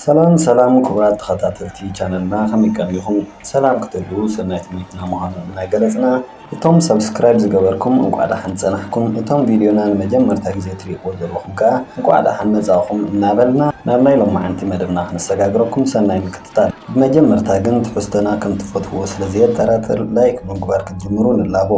ሰላም ሰላም ክቡራት ተኸታተልቲ ቻነልና፣ ከመይ ቀኒኹም? ሰላም ክትህልዉ ሰናይ ትምኒትና ምዃኑ እናገለጽና፣ እቶም ሰብስክራይብ ዝገበርኩም እንቋዕ ደሓን ጸናሕኩም። እቶም ቪድዮና ንመጀመርታ ግዜ ትርእይዎ ዘለኹም ከኣ እንቋዕ ደሓን መጻእኹም እናበልና፣ ናብ ናይ ሎማዓንቲ መደብና ክንሰጋግረኩም ሰናይ ምክትታል። ብመጀመርታ ግን ትሕዝቶና ከም ትፈትውዎ ስለ ዘየጠራጥር፣ ላይክ ብምግባር ክትጅምሩ ንላቦ።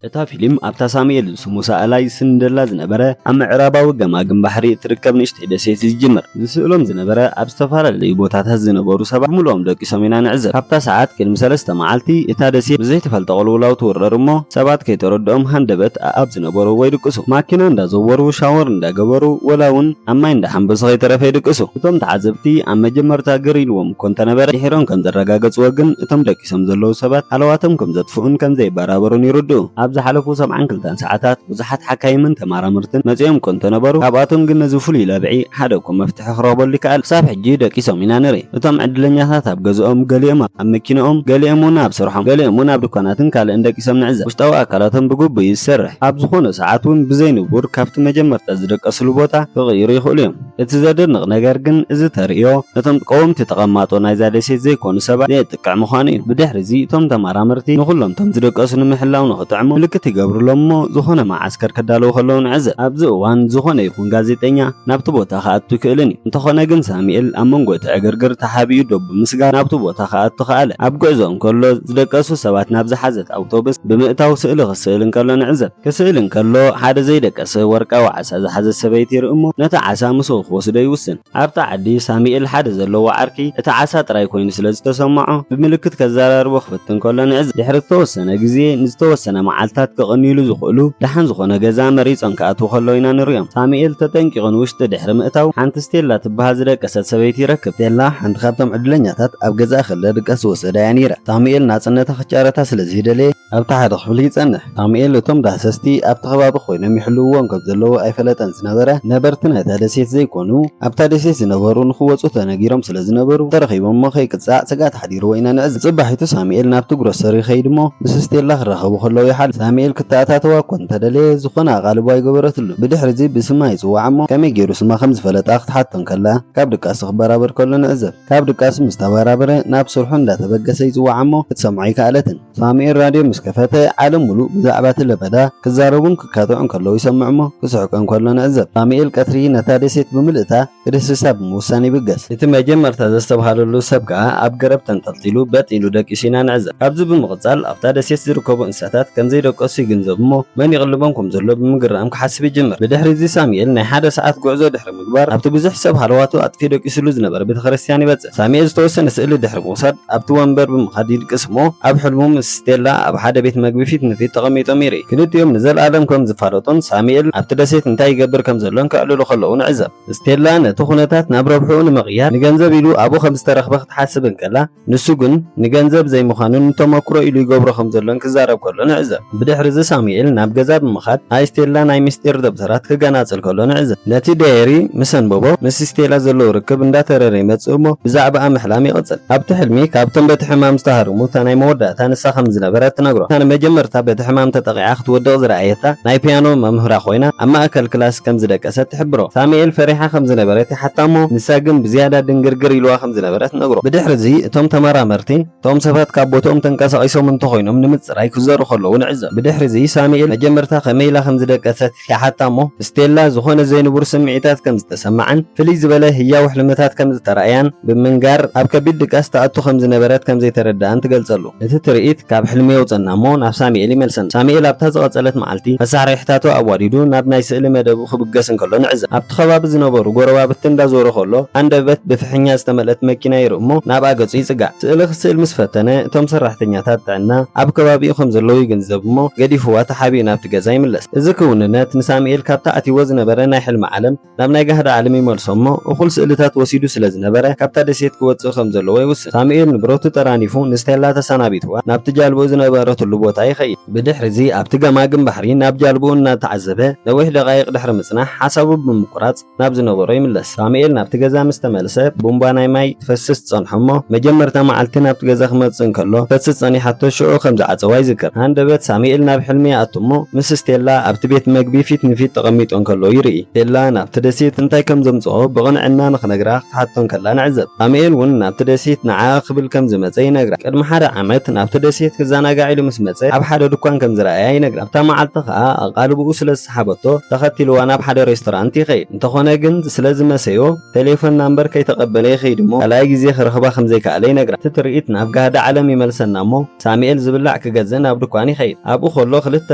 እታ ፊልም ኣብታ ሳሙኤል ስሙ ሳእላይ ዝስንደላ ዝነበረ ኣብ ምዕራባዊ ገማግም ባሕሪ እትርከብ ንእሽተይ ደሴት እዩ ዝጅምር። ዝስእሎም ዝነበረ ኣብ ዝተፈላለዩ ቦታታት ዝነበሩ ሰባት ብምልኦም ደቂሶም ኢና ንዕዘብ። ካብታ ሰዓት ቅድሚ ሰለስተ መዓልቲ እታ ደሴት ብዘይተፈልጠ ቅልውላው ትውረር እሞ ሰባት ከይተረድኦም ሃንደበት ኣኣብ ዝነበሩ ወይ ድቅሱ ማኪና እንዳዘወሩ ሻወር እንዳገበሩ ወላ እውን ኣብ ማይ እንዳሓንበሱ ከይተረፈ ይድቅሱ። እቶም ተዓዘብቲ ኣብ መጀመርታ ግር ኢልዎም እኮ እንተነበረ ድሒሮም ከም ዘረጋገፅዎ ግን እቶም ደቂሶም ዘለዉ ሰባት ሃለዋቶም ከም ዘጥፍኡን ከም ዘይበራበሩን ይርድኡ። ኣብ ዝሓለፉ ሰብዓን ክልተን ሰዓታት ብዙሓት ሓካይምን ተመራመርትን መጺኦም እኮ እንተነበሩ፣ ካብኣቶም ግን ነዚ ፍሉይ ለብዒ ሓደ እኮ መፍትሒ ክረኽበሉ ይከኣል። ክሳብ ሕጂ ደቂሶም ኢና ንርኢ። እቶም ዕድለኛታት ኣብ ገዝኦም፣ ገሊኦም ኣብ መኪንኦም፣ ገሊኦም እውን ኣብ ስርሖም፣ ገሊኦም እውን ኣብ ድኳናትን ካልእን ደቂሶም ንዕዘብ። ውሽጣዊ ኣካላቶም ብግቡእ እዩ ዝሰርሕ። ኣብ ዝኾነ ሰዓት እውን ብዘይ ንቡር ካብቲ መጀመርታ ዝደቀስሉ ቦታ ክቕይሩ ይኽእሉ እዮም። እቲ ዘደንቕ ነገር ግን እዚ ተርእዮ ነቶም ቀወምቲ ተቐማጦ ናይዛ ደሴት ዘይኮኑ ሰባት ዘየጥቅዕ ምዃኑ እዩ። ብድሕሪ እዚ እቶም ተመራመርቲ ንኹሎም እቶም ዝደቀሱ ንምሕላው ንኽጥዕሙ ምልክት ይገብሩሎም እሞ ዝኾነ መዓስከር ከዳለዉ ከለዉ ንዕዘብ። ኣብዚ እዋን ዝኾነ ይኹን ጋዜጠኛ ናብቲ ቦታ ክኣቱ ይክእልን እዩ። እንተኾነ ግን ሳሙኤል ኣብ መንጎ እቲ ዕግርግር ተሓቢኡ ዶብ ብምስጋር ናብቲ ቦታ ክኣቱ ከኣለ። ኣብ ጉዕዞ እንከሎ ዝደቀሱ ሰባት ናብ ዝሓዘት ኣውቶቡስ ብምእታው ስእሊ ክስእል እንከሎ ንዕዘብ። ክስእል እንከሎ ሓደ ዘይደቀሰ ወርቃዊ ዓሳ ዝሓዘት ሰበይቲ ይርኢ እሞ ነቲ ዓሳ ምስኡ ክወስዶ ይውስን። ኣብታ ዓዲ ሳሙኤል ሓደ ዘለዎ ዓርኪ እቲ ዓሳ ጥራይ ኮይኑ ስለ ዝተሰምዖ ብምልክት ከዘራርቦ ክፍትን ከሎ ንዕዘብ። ድሕሪ ዝተወሰነ ግዜ ንዝተወሰነ መዓልታት ክቕንይሉ ዝኽእሉ ደሓን ዝኾነ ገዛ መሪጾም ክኣትዉ ከለዉ ኢና ንሪኦም። ሳሙኤል ተጠንቂቑ ንውሽጢ ድሕሪ ምእታው ሓንቲ ስቴላ ትበሃል ዝደቀሰት ሰበይቲ ይረክብ። ስቴላ ሓንቲ ካብቶም ዕድለኛታት ኣብ ገዛኣ ከላ ድቃስ ዝወሰዳ እያ ነይራ። ሳሙኤል ናጽነታ ክጫረታ ስለ ዘይደለየ ኣብቲ ሓደ ክፍሊ ይጸንሕ። ሳሙኤል እቶም ዳህሰስቲ ኣብቲ ከባቢ ኮይኖም ይሕልውዎም ከም ዘለዉ ኣይፈለጠን ዝነበረ። ነበርቲ ናይታ ደሴት ዘይኮኑ ኣብታ ደሴት ዝነበሩ ንኽወጹ ተነጊሮም ስለ ዝነበሩ ተረኺቦም እሞ ከይቅጻዕ ስግኣት ሓዲርዎ ኢና ንዕዘብ። ጽባሒቱ ሳሙኤል ናብቲ ግሮሰሪ ይኸይድ እሞ ምስ ስቴላ ክራኸቡ ከለዉ ይሓልፍ። ሳሙኤል ክተኣታተዋ እኮ እንተደለየ ዝኾነ ኣቓልቦ ኣይገበረትሉ። ብድሕሪ እዚ ብስማ ይጽዋዓ እሞ ከመይ ገይሩ ስማ ከም ዝፈለጣ ክትሓቶ እንከላ ካብ ድቃሱ ክበራበር ከሎ ንዕዘብ። ካብ ድቃሱ ምስ ተበራበረ ናብ ስርሑ እንዳተበገሰ ይጽዋዓ እሞ ክትሰምዖ ኣይከኣለትን። ሳሙኤል ራድዮ ምስ ከፈተ፣ ዓለም ሙሉእ ብዛዕባ እቲ ለበዳ ክዛረቡን ክካትዑን ከለዉ ይሰምዕ እሞ ክስሕቁ እንከሎ ንዕዘብ። ሳሙኤል ቀትሪ ነታ ደሴት ብምልእታ ክድህስሳ ብምውሳን ይብገስ። እቲ መጀመርታ ዘስተብሃለሉ ሰብ ከኣ ኣብ ገረብ ተንጠልጢሉ በጥ ኢሉ ደቂሱ ኢና ንዕዘብ። ካብዚ ብምቕጻል ኣብታ ደሴት ዝርከቡ እንስሳታት ከም ዘይደቀሱ ይግንዘብ እሞ መን ይቕልቦም ከም ዘሎ ብምግራም ክሓስብ ይጅምር። ብድሕሪ እዚ ሳሙኤል ናይ ሓደ ሰዓት ጉዕዞ ድሕሪ ምግባር ኣብቲ ብዙሕ ሰብ ሃለዋቱ ኣጥፊኡ ደቂስሉ ዝነበረ ቤተክርስትያን ይበጽሕ። ሳሙኤል ዝተወሰነ ስእሊ ድሕሪ ምውሳድ ኣብቲ ወንበር ብምኻድ ይድቅስ እሞ ኣብ ሕልሙ ምስ ስቴላ ኣብ ሓደ ቤት መግቢ ፊት ንፊት ተቐሚጦም ይርኢ። ክልቲኦም ንዘለኣለም ከም ዝፋለጡን ሳሙኤል ኣብቲ ደሴት እንታይ ይገብር ከም ዘሎን ከዕልሉ ከለዉ ንዕዘብ። ስቴላ ነቲ ኩነታት ናብ ረብሕኡ ንምቕያር ንገንዘብ ኢሉ ኣብኡ ከም ዝተረኽበ ክትሓስብ እንከላ፣ ንሱ ግን ንገንዘብ ዘይምዃኑን ንተመኩሮ ኢሉ ይገብሮ ከም ዘሎን ክዛረብ ከሎ ንዕዘብ። ብድሕሪ እዚ ሳሙኤል ናብ ገዛ ብምኻድ ናይ ስቴላ ናይ ምስጢር ደብተራት ክገናጽል ከሎ ንዕዘብ። ነቲ ዳየሪ ምስ ኣንበቦ፣ ምስ ስቴላ ዘለዎ ርክብ እንዳተረረ ይመጽእ እሞ ብዛዕባኣ ምሕላም ይቕጽል። ኣብቲ ሕልሚ ካብቶም በቲ ሕማም ዝተሃርሙ እታ ናይ መወዳእታ ንሳ ከም ዝነበረት ትነግሮ። እታ ንመጀመርታ በቲ ሕማም ተጠቒዓ ክትወድቕ ዝረኣየታ ናይ ፒያኖ መምህራ ኮይና ኣብ ማእከል ክላስ ከም ዝደቀሰት ትሕብሮ። ሳሙኤል ፈሪሓ ከም ዝነበረት ይሓታ እሞ ንሳ ግን ብዝያዳ ድንግርግር ኢልዋ ከም ዝነበረ ትነግሮ። ብድሕሪ እዚ እቶም ተመራመርቲ እቶም ሰባት ካብ ቦትኦም ተንቀሳቒሶም እንተኾይኖም ንምጽራይ ክዘሩ ከለዉ ንዕዘብ። ብድሕሪ እዚ ሳሙኤል መጀመርታ ከመይ ኢላ ከም ዝደቀሰት ይሓታ እሞ ስቴላ ዝኾነ ዘይንቡር ስምዒታት ከም ዝተሰምዓን ፍልይ ዝበለ ህያው ሕልምታት ከም ዝተራእያን ብምንጋር ኣብ ከቢድ ድቃስ ትኣቱ ከም ዝነበረት ከም ዘይተረድኣን ትገልጸሉ። እቲ ትርኢት ካብ ሕልሚ የውጸና እሞ ናብ ሳሙኤል ይመልሰና። ሳሙኤል ኣብታ ዝቐጸለት መዓልቲ መሳርሕታቱ ኣዋዲዱ ናብ ናይ ስእሊ መደቡ ክብገስ እንከሎ ንዕዘብ። ኣብቲ ከባቢ ዝነበሩ ጎረባብቲ እንዳዞረ ከሎ ሃንደበት ብፍሕኛ ዝተመልአት መኪና ይርኢ እሞ ናብኣ ገጹ ይጽጋዕ። ስእሊ ክስእል ምስ ፈተነ እቶም ሰራሕተኛታት ጥዕና ኣብ ከባቢኡ ከም ዘለዉ ይግንዘብ እሞ ገዲፍዋ ተሓቢኡ ናብቲ ገዛ ይምለስ። እዚ ክውንነት ንሳሙኤል ካብቲ ኣትይዎ ዝነበረ ናይ ሕልሚ ዓለም ናብ ናይ ጋህዲ ዓለም ይመልሶ እሞ እኹል ስእልታት ወሲዱ ስለ ዝነበረ ካብታ ደሴት ክወጽእ ከም ዘለዎ ይውስን። ሳሙኤል ንብረቱ ጠራኒፉ ንስቴላ ተሰናቢትዋ ናብቲ ጃልብኡ ዝነበረትሉ ቦታ ይኸይድ። ብድሕሪ እዚ ኣብቲ ገማግም ባሕሪ ናብ ጃልብኡ እናተዓዘበ ነዊሕ ደቓይቕ ድሕሪ ምጽናሕ ሓሳቡ ብምቁራጽ ናብ ዝነበሮ ይምለስ። ሳሙኤል ናብቲ ገዛ ምስ ተመልሰ ቡምባ ናይ ማይ ትፈስስ ትጸንሖ እሞ መጀመርታ መዓልቲ ናብቲ ገዛ ክመጽእ እንከሎ ፈስስ ጸኒሓቶ ሽዑ ከም ዝዓጸዋ ይዝክር። ሃንደበት ሳሙኤል ናብ ሕልሚ ይኣቱ እሞ ምስ ስቴላ ኣብቲ ቤት መግቢ ፊት ንፊት ተቐሚጡ እንከሎ ይርኢ። ስቴላ ናብቲ ደሴት እንታይ ከም ዘምጽኦ ብቕንዕና ንኽነግራ ክትሓቶ እንከላ ንዕዘብ። ሳሙኤል እውን ናብቲ ደሴት ንዓኣ ክብል ከም ዝመጸ ይነግራ። ቅድሚ ሓደ ዓመት ናብቲ ደሴት ክዘናጋዕ ኢሉ ምስ መጸ ኣብ ሓደ ድኳን ከም ዝረኣያ ይነግራ። ኣብታ መዓልቲ ከኣ ኣቓልብኡ ስለ ዝሰሓበቶ ተኸቲልዋ ናብ ሓደ ሬስቶራንት ይኸይድ። እንተኾነ ግን ስለ ዝመሰዮ ቴሌፎን ናምበር ከይተቐበለ ይኸይድ እሞ ካልኣይ ግዜ ክረኽባ ከም ዘይከኣለ ይነግራ። እቲ ትርኢት ናብ ጋህዲ ዓለም ይመልሰና እሞ ሳሙኤል ዝብላዕ ክገዝእ ናብ ድኳን ይኸይድ። ኣብኡ ከሎ ክልተ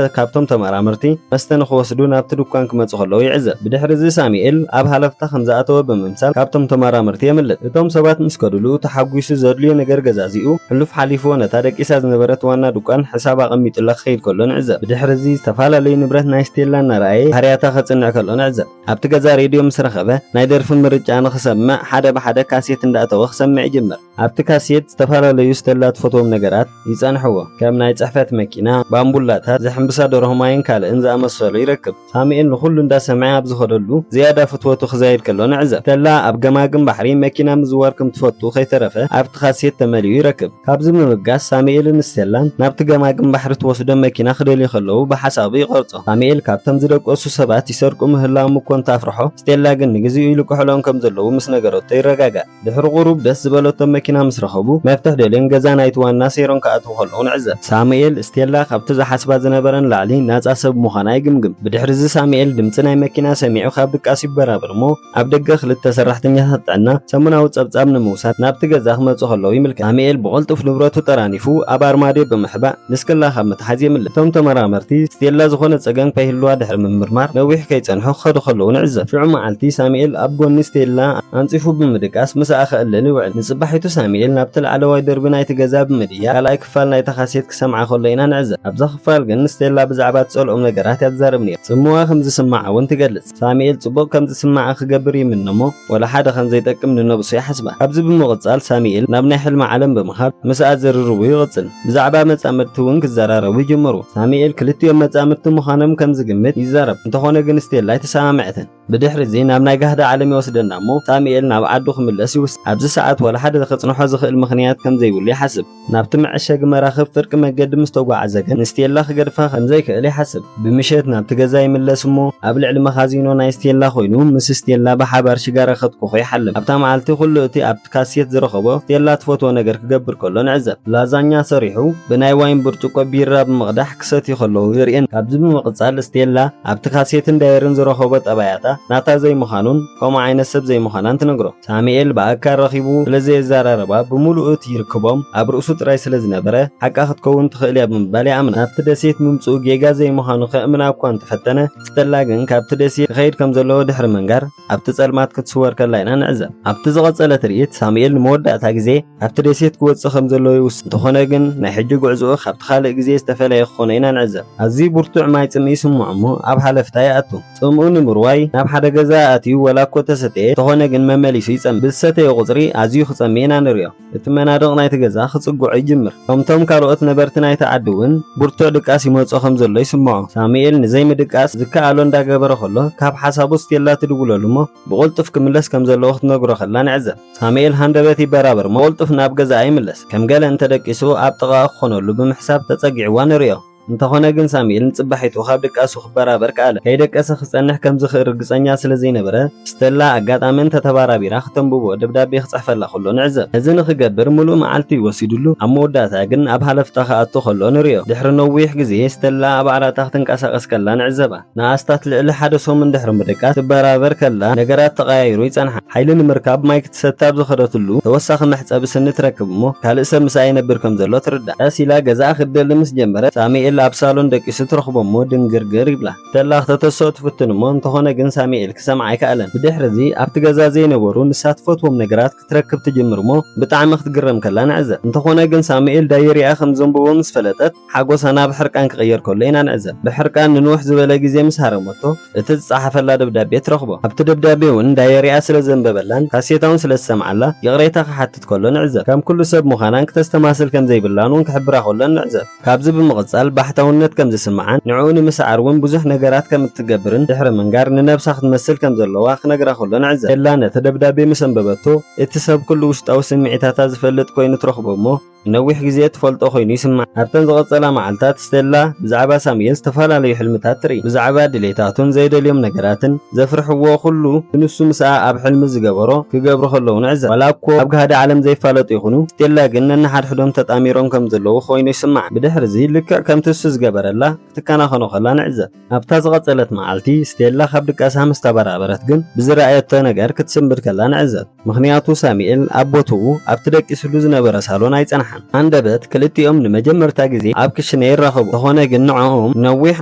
ካብቶም ተመራመርቲ መስተ ንኽወስዱ ናብቲ ድኳን ክመጹ ከለዉ ይዕዘብ። ብድሕሪ እዚ ሳሙኤል ኣብ ሃለፍታ ከም ዝኣተወ ብምምሳል ካብቶም ተመራመርቲ የምልጥ። እቶም ሰባት ምስ ከድሉ ተሓጒሱ ዘድልዮ ነገር ገዛዚኡ ሕሉፍ ሓሊፍዎ ነታ ደቂሳ ዝነበረት ዋና ድኳን ሕሳብ ኣቐሚጡላ ክኸይድ ከሎ ንዕዘብ። ብድሕሪ እዚ ዝተፈላለዩ ንብረት ናይ ስቴላ እናረኣየ ባህርያታ ከጽንዕ ከሎ ንዕዘብ። ኣብቲ ገዛ ሬድዮ ምስ ረኸበ ናይ ደርፊ ምርጫ ንኽሰምዕ ሓደ ብሓደ ካሴት እንዳእተወ ክሰምዕ ይጅምር። ኣብቲ ካሴት ዝተፈላለዩ ስቴላ ትፈትዎም ነገራት ይጸንሕዎ። ከም ናይ ጽሕፈት መኪና፣ ባምቡላታት፣ ዘሕምብሳ ደርሆ ማይን ካልእን ዝኣመሰሉ ይረክብ። ሳሙኤል ንኹሉ እንዳሰምዐ ኣብ ዝኸደሉ ዝያዳ ፍትወቱ ክዛይድ ከሎ ንዕዘብ። ስቴላ ኣብ ገማግም ባሕሪ መኪና ምዝዋር ከም ትፈቱ ከይተረፈ ኣብቲ ካሴት ተመሊኡ ይረክብ። ካብዚ ብምብጋስ ሳሙኤልን ስቴላን ናብቲ ገማግም ባሕሪ ትወስዶ መኪና ክደልዩ ከለዉ ብሓሳቡ ይቐርጾ። ሳሙኤል ካብቶም ዝደቀሱ ሰባት ይሰርቁ ምህላዎም እኮ እንተኣፍርሖ፣ ስቴላ ግን ንግዚኡ ይልቅሕሎም ከም ዘለዉ ምስ ነገረቶ ይረጋጋእ። ድሕሪ ቁሩብ ደስ ዝበለቶም መኪና ምስ ረኸቡ መፍትሕ ደልዮም ገዛ ናይቲ ዋና ሰይሮም ክኣትዉ ከለዉ ንዕዘብ። ሳሙኤል ስቴላ ካብቲ ዝሓስባ ዝነበረ ንላዕሊ ናጻ ሰብ ምዃና ይግምግም። ብድሕሪ እዚ ሳሙኤል ድምጺ ናይ መኪና ሰሚዑ ካብ ድቃስ ይበራበር እሞ ኣብ ደገ ክልተ ሰራሕተኛታት ጥዕና ሰሙናዊ ጸብጻብ ንምውሳድ ናብቲ ገዛ ክመጹ ከለዉ ይምልከት። ሳሙኤል ብቕልጡፍ ንብረቱ ጠራኒፉ ኣብ ኣርማድዮ ብምሕባእ ንስክላ ካብ ምትሓዝ የምልጥ። እቶም ተመራመርቲ ስቴላ ዝኾነ ጸገም ከይህልዋ ድሕሪ ምምርማር ነዊሕ ከይጸንሑ ክኸዱ ከለዉ ንዕዘብ። ሽዑ መዓልቲ ሳሙኤል ኣብ ጎኒ ስቴላ ኣንጺፉ ብምድቃስ ምስኣ ከዕልል ይውዕል። ንጽባሒቱ ሳሙኤል ናብቲ ላዕለዋይ ደርቢ ናይቲ ገዛ ብምድያ ካልኣይ ክፋል ናይታ ካሴት ክሰምዓ ከሎ ኢና ንዕዘብ። ኣብዛ ክፋል ግን ስቴላ ብዛዕባ ትጸልኦም ነገራት እያ ትዛረብ ነይራ። ጽምዋ ከም ዝስምዓ እውን ትገልጽ። ሳሙኤል ጽቡቕ ከም ዝስምዓ ክገብር ይምነ እሞ ወላ ሓደ ከም ዘይጠቅም ንነብሱ ይሓስባ። ካብዚ ብምቕጻል ሳሙኤል ናብ ናይ ሕልሚ ዓለም ብምኻድ ምስኣ ዝርርቡ ይቕጽል። ብዛዕባ መጻምድቲ እውን ክዘራረቡ ይጅምሩ። ሳሙኤል ክልቲኦም መጻምድቲ ምዃኖም ከም ዝግምት ይዛረብ። እንተኾነ ግን ስቴላ ኣይተሰማምዐትን። ብድሕሪ እዚ ናብ ናይ ጋህዲ ዓለም ይወስደና እሞ ሳሙኤል ናብ ዓዱ ክምለስ ይውስን። ኣብዚ ሰዓት ወላ ሓደ ከጽንሖ ዝኽእል ምኽንያት ከም ዘይብሉ ይሓስብ። ናብቲ መዐሸጊ መራኽብ ፍርቂ መገዲ ምስ ተጓዓዘ ግን ንስቴላ ክገድፋ ከም ዘይክእል ይሓስብ። ብምሸት ናብቲ ገዛ ይምለስ እሞ ኣብ ልዕሊ መኻዚኖ ናይ ስቴላ ኮይኑ ምስ ስቴላ ብሓባር ሽጋራ ከትኩኹ ይሓልም። ኣብታ መዓልቲ ኩሉ እቲ ኣብቲ ካሴት ዝረኸቦ ስቴላ ትፈትዎ ነገር ክገብር ከሎ ንዕዘብ። ላዛኛ ሰሪሑ ብናይ ዋይን ብርጭቆ ቢራ ብምቕዳሕ ክሰትዩ ከለዉ የርእየን። ካብዚ ብምቕጻል ስቴላ ኣብቲ ካሴትን ዳየርን ዝረኸቦ ጠባያታ ናታ ዘይምዃኑን ከምኡ ዓይነት ሰብ ዘይምዃናን ትነግሮ። ሳሙኤል ብኣካል ረኺቡ ስለ ዘየዘራረባ ብምሉኡ እቲ ርክቦም ኣብ ርእሱ ጥራይ ስለ ዝነበረ ሓቃ ክትከውን ትኽእል እያ ብምባል ይኣምና። ናብቲ ደሴት ምምጽኡ ጌጋ ዘይምዃኑ ከእምና እኳ እንተፈተነ ስቴላ ግን ካብቲ ደሴት ክኸይድ ከም ዘለዎ ድሕሪ ምንጋር ኣብቲ ጸልማት ክትስወር ከላ ኢና ንዕዘብ። ኣብቲ ዝቐጸለ ትርኢት ሳሙኤል ንመወዳእታ ግዜ ኣብቲ ደሴት ክወጽእ ከም ዘለዎ ይውስን። እንተኾነ ግን ናይ ሕጂ ጉዕዞኡ ካብቲ ካልእ ግዜ ዝተፈለየ ክኾኖ ኢና ንዕዘብ። ኣዝዩ ብርቱዕ ማይ ጽምኢ ይስምዖ እሞ ኣብ ሃለፍታ ይኣቱ። ጽምኡ ንምርዋይ ናብ ሓደ ገዛ ኣትዩ ወላ እኮ ተሰተየ፣ እንተኾነ ግን መመሊሱ ይጸምእ። ብዝሰተየ ቁጽሪ ኣዝዩ ክጸምእ ኢና ንርእዮ። እቲ መናድቕ ናይቲ ገዛ ክጽግዖ ይጅምር። ከምቶም ካልኦት ነበርቲ ናይቲ ዓዲ እውን ብርቱዕ ድቃስ ይመጾ ከም ዘሎ ይስምዖ። ሳሙኤል ንዘይምድቃስ ዝከኣሎ እንዳገበረ ከሎ ካብ ሓሳቡ ስቴላ ትድውለሉ እሞ ብቕልጡፍ ክምለስ ከም ዘለዎ ክትነግሮ ከላ ንዕዘብ። ሳሙኤል ሃንደበት ይበራበር እሞ ብቕልጡፍ ናብ ገዛኣ ይምለስ። ከም ገለ እንተደቂሱ ኣብ ጥቓኡ ክኾነሉ ብምሕሳብ ተጸጊዕዋ ንርእዮ። እንተኾነ ግን ሳሙኤል ንጽባሒቱ ካብ ድቃሱ ክበራበር ከኣለ። ከይደቀሰ ክጸንሕ ከም ዝኽእል ርግጸኛ ስለ ዘይነበረ ስቴላ ኣጋጣሚ እንተተባራቢራ ክተንብቦ ደብዳቤ ክጽሕፈላ ከሎ ንዕዘብ። እዚ ንኽገብር ምሉእ መዓልቲ እዩ ወሲዱሉ። ኣብ መወዳእታ ግን ኣብ ሃለፍታ ክኣቱ ከሎ ንርእዮ። ድሕሪ ነዊሕ ግዜ ስቴላ ኣብ ዓራታ ክትንቀሳቐስ ከላ ንዕዘባ። ንኣስታት ልዕሊ ሓደ ሰሙን ድሕሪ ምድቃስ ትበራበር ከላ ነገራት ተቐያይሩ ይጸንሓ። ሓይሊ ንምርካብ ማይ ክትሰቲ ኣብ ዝኸደትሉ ተወሳኺ መሕጸቢ ስኒ ትረክብ እሞ ካልእ ሰብ ምስኣ ይነብር ከም ዘሎ ትርዳእ። ቀስ ኢላ ገዛኣ ክትደሊ ምስ ጀመረት ሳሙኤል ኣብ ሳሎን ደቂሱ ትረኽቦ እሞ ድንግርግር ይብላ። ስቴላ ክተተስኦ ትፍትን እሞ፣ እንተኾነ ግን ሳሙኤል ክሰምዓ ኣይከኣለን። ብድሕሪ እዚ ኣብቲ ገዛ ዘይነበሩ ንሳ ትፈትዎም ነገራት ክትረክብ ትጅምር እሞ፣ ብጣዕሚ ክትግረም ከላ ንዕዘብ። እንተኾነ ግን ሳሙኤል ዳየሪኣ ከም ዘንብቦ ምስ ፈለጠት፣ ሓጎሳ ናብ ሕርቃን ክቕየር ከሎ ኢና ንዕዘብ። ብሕርቃን ንንውሕ ዝበለ ግዜ ምስ ሃረመቶ፣ እቲ ዝጸሓፈላ ደብዳቤ ትረኽቦ። ኣብቲ ደብዳቤ እውን ዳየሪኣ ስለ ዘንበበላን ካሴታ እውን ስለ ዝሰምዓላ፣ ይቕሬታ ክሓትት ከሎ ንዕዘብ። ከም ኩሉ ሰብ ምዃናን ክተስተማስል ከም ዘይብላን እውን ክሕብራ ከሎ ንዕዘብ። ካብዚ ብምቕጻል፣ ባሕታውነት ከም ዝስምዓን ንዕኡ ንምስዓር እውን ብዙሕ ነገራት ከም እትገብርን ድሕሪ ምንጋር፣ ንነብሳ ክትመስል ከም ዘለዋ ክነግራ ከሎ ንዕዘብ። ስቴላ ነቲ ደብዳቤ ምስ ኣንበበቶ፣ እቲ ሰብ ኩሉ ውሽጣዊ ስምዒታታ ዝፈልጥ ኮይኑ ትረኽቦ እሞ፣ ንነዊሕ ግዜ ትፈልጦ ኮይኑ ይስምዓ። ኣብተን ዝቐጸላ መዓልታት፣ ስቴላ ብዛዕባ ሳሙኤል ዝተፈላለዩ ሕልምታት ትርኢ። ብዛዕባ ድሌታቱን ዘይደልዮም ነገራትን፣ ዘፍርሕዎ ኩሉ ንሱ ምስኣ ኣብ ሕልሚ ዝገበሮ ክገብሩ ከለዉ ንዕዘብ። ዋላ እኮ ኣብ ጋህዲ ዓለም ዘይፋለጡ ይኹኑ፣ ስቴላ ግን ነንሓድሕዶም ተጣሚሮም ከም ዘለዉ ኮይኑ ይስምዓ። ብድሕሪ እዚ፣ ልክዕ ከምቲ እሱ ዝገበረላ ክትከናኸኖ ከላ ንዕዘብ። ኣብታ ዝቐጸለት መዓልቲ፣ ስቴላ ካብ ድቃሳ ምስ ተበራበረት ግን፣ ብዝረኣየቶ ነገር ክትስንብድ ከላ ንዕዘብ። ምኽንያቱ ሳሙኤል ኣብ ቦትኡ ኣብቲ ደቂስሉ ዝነበረ ሳሎን ኣይጸንሓን። ሃንደበት ክልቲኦም ንመጀመርታ ግዜ ኣብ ክሽነ ይራኸቡ። እንተኾነ ግን ንዕኦም ነዊሕ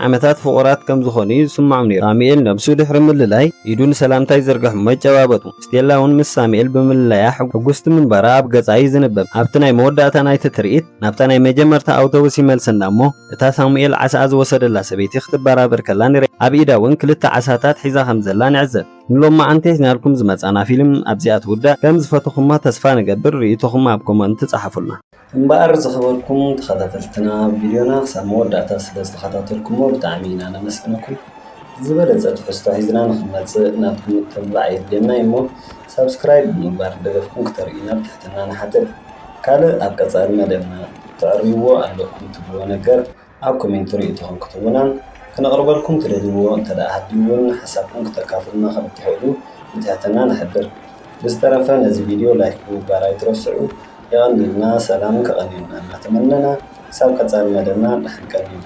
ዓመታት ፍቑራት ከም ዝኾኑ እዩ ዝስምዖም ነይሩ። ሳሙኤል ነብሱ ድሕሪ ምልላይ ኢዱ ንሰላምታ ይዝርግሕ እሞ ይጨባበጡ። ስቴላ እውን ምስ ሳሙኤል ብምልላያ ሕጉስቲ ምንባራ ኣብ ገጻ እዩ ዝንበብ። ኣብቲ ናይ መወዳእታ ናይቲ ትርኢት ናብታ ናይ መጀመርታ ኣውቶቡስ ይመልሰና እሞ እታ ሳሙኤል ዓስኣ ዝወሰደላ ሰበይቲ ክትበራበር ከላ ንርኢ። ኣብ ኢዳ እውን ክልተ ዓሳታት ሒዛ ከም ዘላ ንዕዘብ። ንሎማዓንቲ ሒዝናልኩም ዝመጻና ፊልም ኣብዚኣ ትውዳእ። ከም ዝፈተኹማ ተስፋ ንገብር፣ ርእይቶኹም ኣብ ኮመንት ጸሓፉልና። እምበኣር ዝኸበርኩም ተኸታተልትና፣ ቪድዮና ክሳብ መወዳእታ ስለ ዝተኸታተልኩሞ ብጣዕሚ ኢና ነመስግነኩም። ዝበለጸ ትሕዝቶ ሒዝና ንኽንመጽእ ናትኩም ምትብባዕ የድልየና እዩ እሞ፣ ሳብስክራይብ ብምግባር ደገፍኩም ክተርእዩና ብትሕትና ንሓትት። ካልእ ኣብ ቀጻሊ መደብና ተዕርይዎ ኣለኩም ትብልዎ ነገር ኣብ ኮሜንት ርእይቶኹም ክትህቡናን ክነቕርበልኩም ትደልይዎ እንተ ደኣ ሃልዩ እውን ሓሳብኩም ክተካፍሉና ከም እትኽእሉ ብትሕትና ንሕብር። ብዝተረፈ ነዚ ቪድዮ ላይክ ብምግባር ኣይትረስዑ። የቐንየልና፣ ሰላም ከቐንየልና እናተመነና ክሳብ ቀጻሊ መደብና ደሓን ቀንዩ።